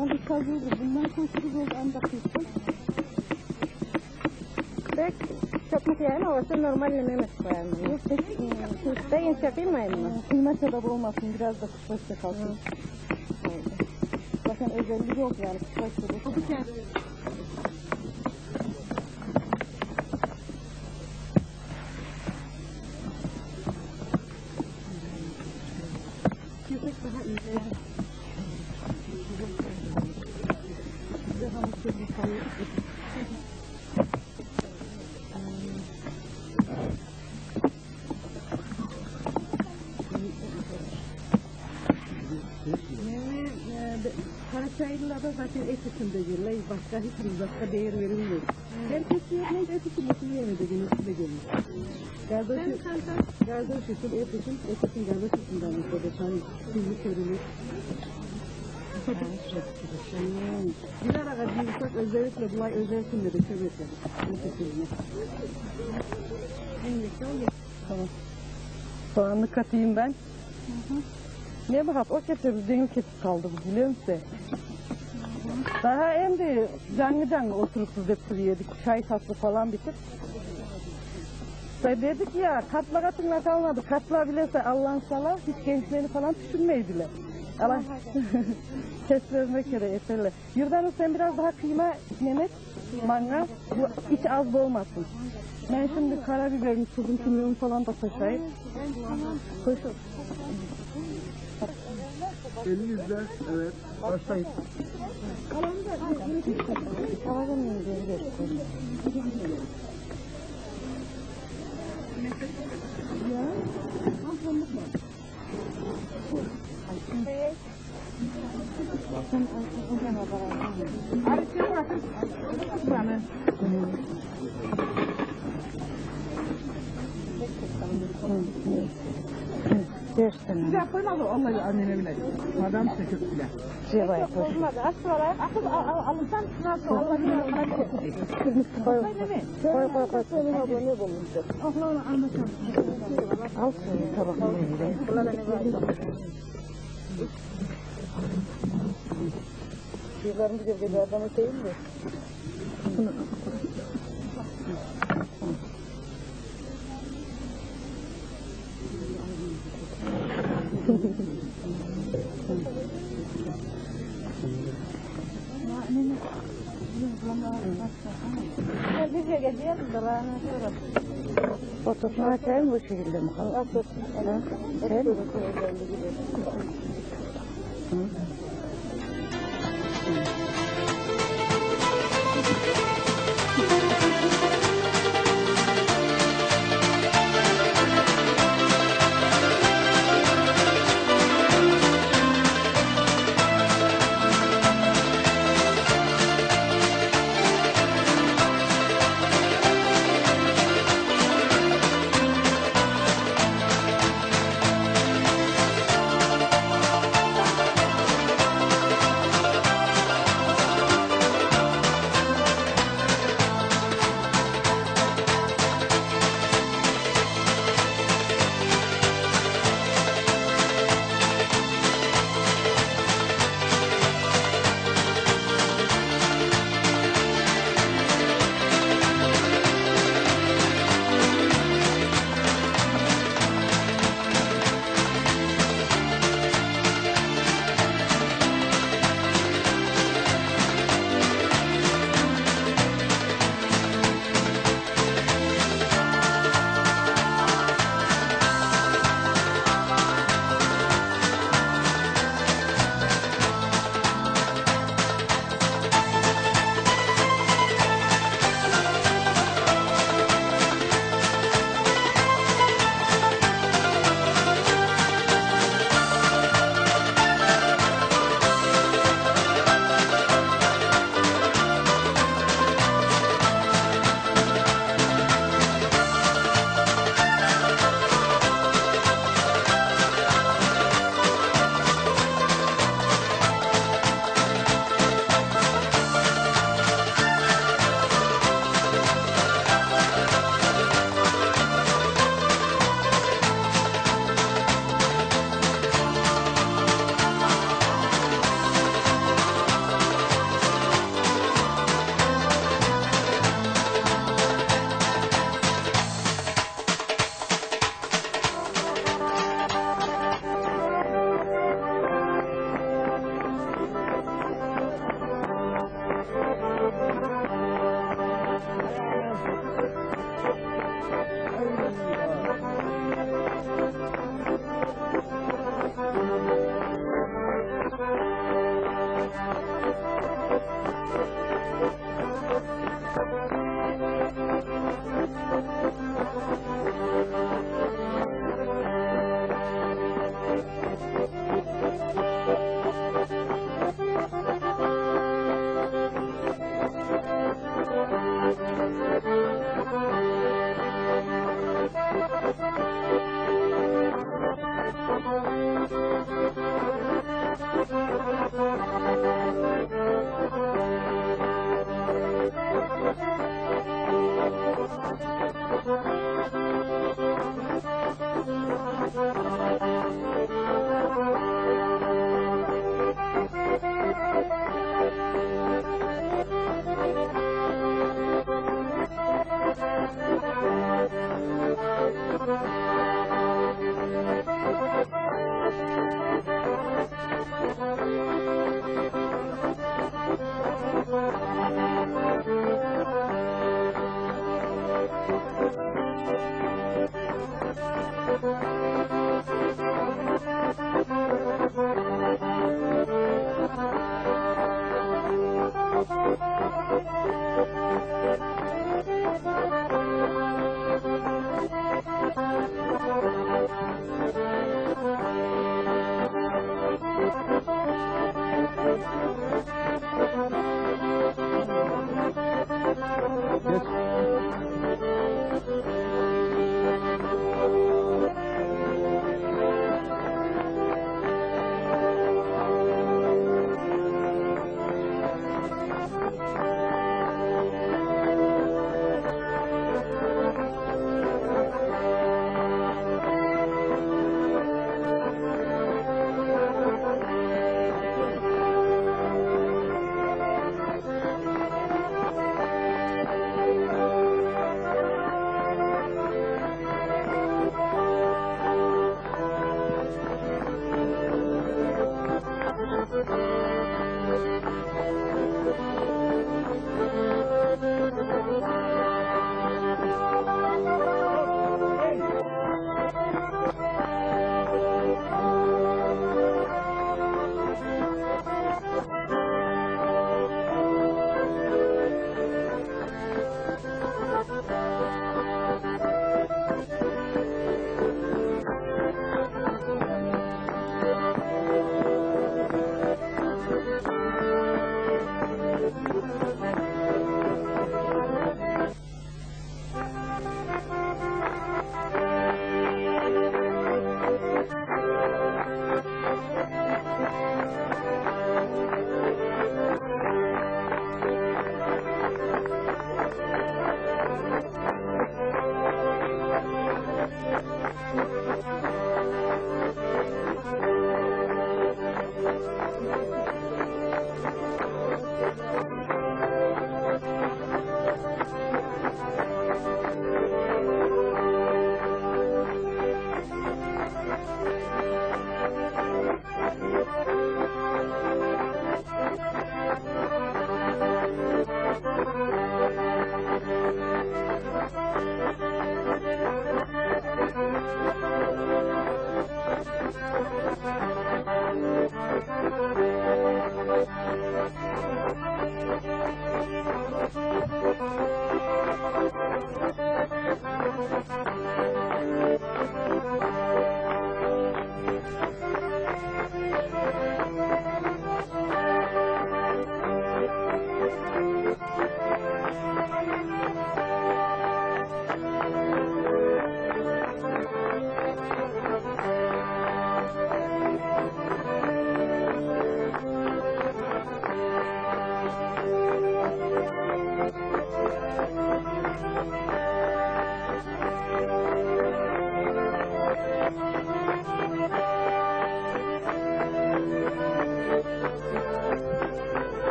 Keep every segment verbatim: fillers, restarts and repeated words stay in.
Анда таза эди, мындан кёчюрюп ол анда къыйдым. Тек чокмакъ яйма, огъесе нормальный неме этип къоярма. Ёкъ, тек, м, тегинча къыймайма. Къыймаса да болмасын, бираз да кусочек къалсын. Хы. Заten özelliği yok yani, kısacası. Kepek daha ince. Daha mutlu bir Мени, э, бе-, къарачайлыла да затен эт ючюн дегенле, башха хич бир затха дери берилмей. Хар кеси ёрнейди, эт ючюн, эт ючюн деген, эт ючюн деген. Гардош ю-, гардош ючюн, эт ючюн, эт ючюн, гардош ючюн да, мисалда, шаны, сизни кёрюлюр. Бир арагъа жыйылсакъ, ёзлери бла былай, ёзлери ючюн да кёп этеди. Эт ючюн. Энди, Тамам. Согъанны катайым мен. Хы-хы. Не бахат, о кече бир женгил кетип къалды бу, билемисе. Хы-хы. Дагъы энди жангы-жангы олтурурбуз деп тура эдик. Чай фаслу фалан битип. Сора дедик я, къартлагъа тынгылаталмадыкъ. Къартла, билесе, Алланы сала, хич генчлени фалан тюшюнмейдиле. Ала, кеслерине кёре этелле. Юрданур, сен бираз дагъы къыйма, неме эт, манга, бу ич аз болмасын. Мен шимди къарабиберни, тузун, кюмегин фалан да къошайым. Къош. Элинизде, evet, башлайын. Бир зат къоймады, Аллах, неме биле. Адам секиртдиле. Желай, къой. Болмады. Ачып алайыкъ. Акъыл, ал-, ал-, алынса, насыл, Аллах биле. Къой, къой, къой, къой. Алсын, тамакъны. Къызларым бизге жардам этейим да. Фотосун ачайым, бу шекилле ми къалды? Ачайым.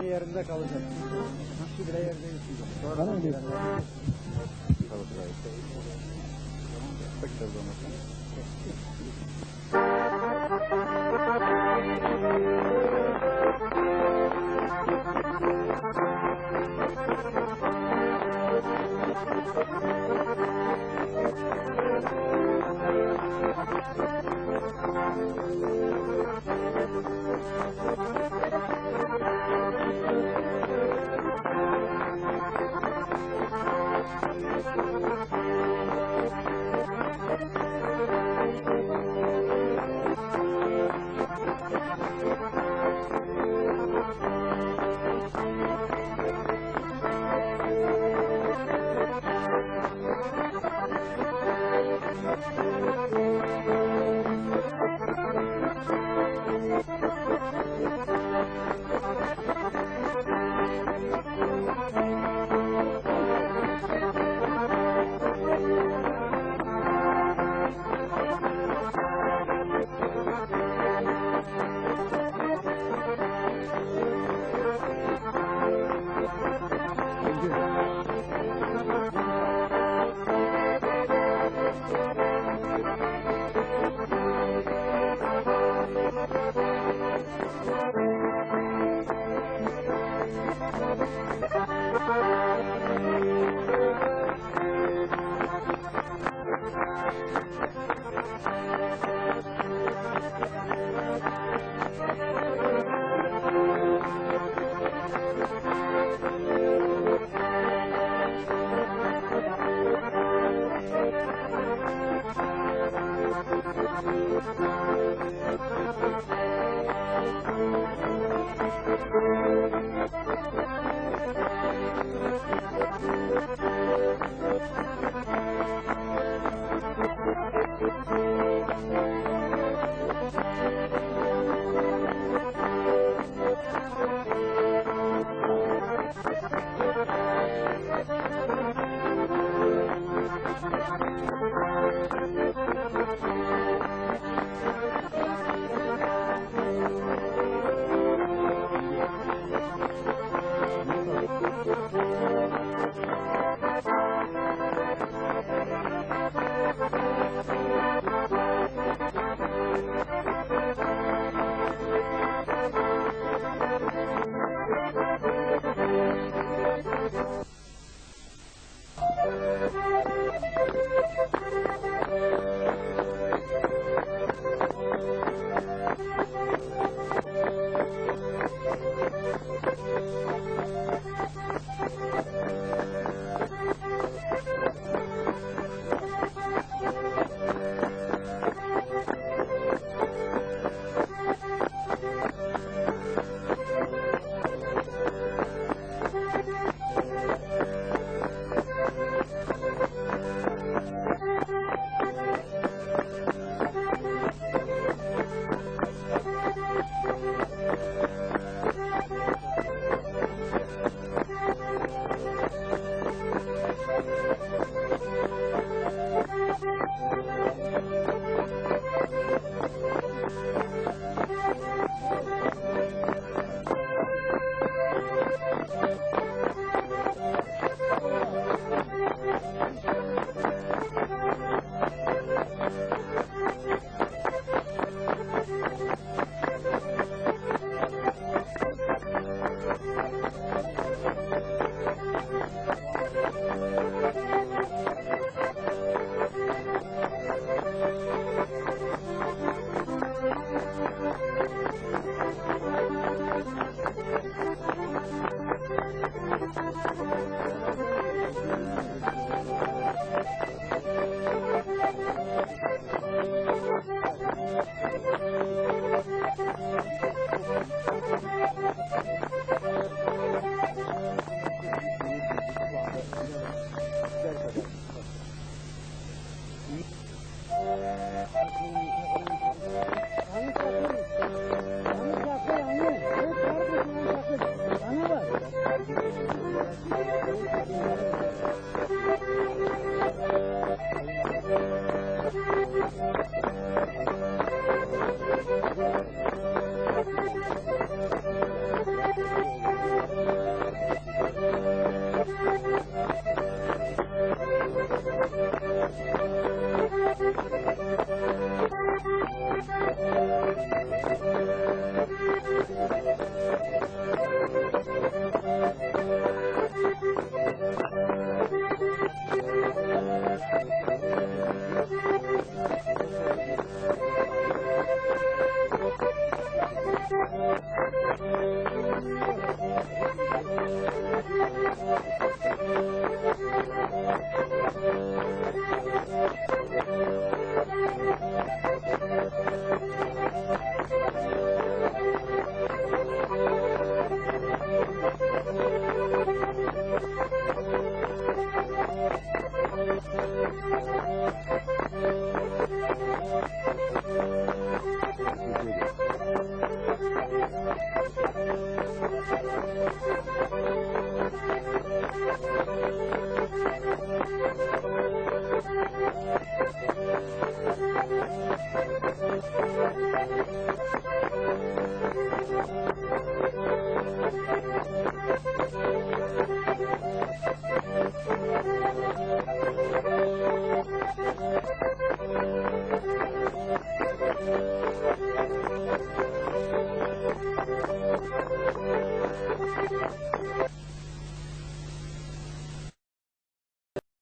Yerinde kalacak. Şu bile yerde yutacak. Tamam mı? Pek de zor.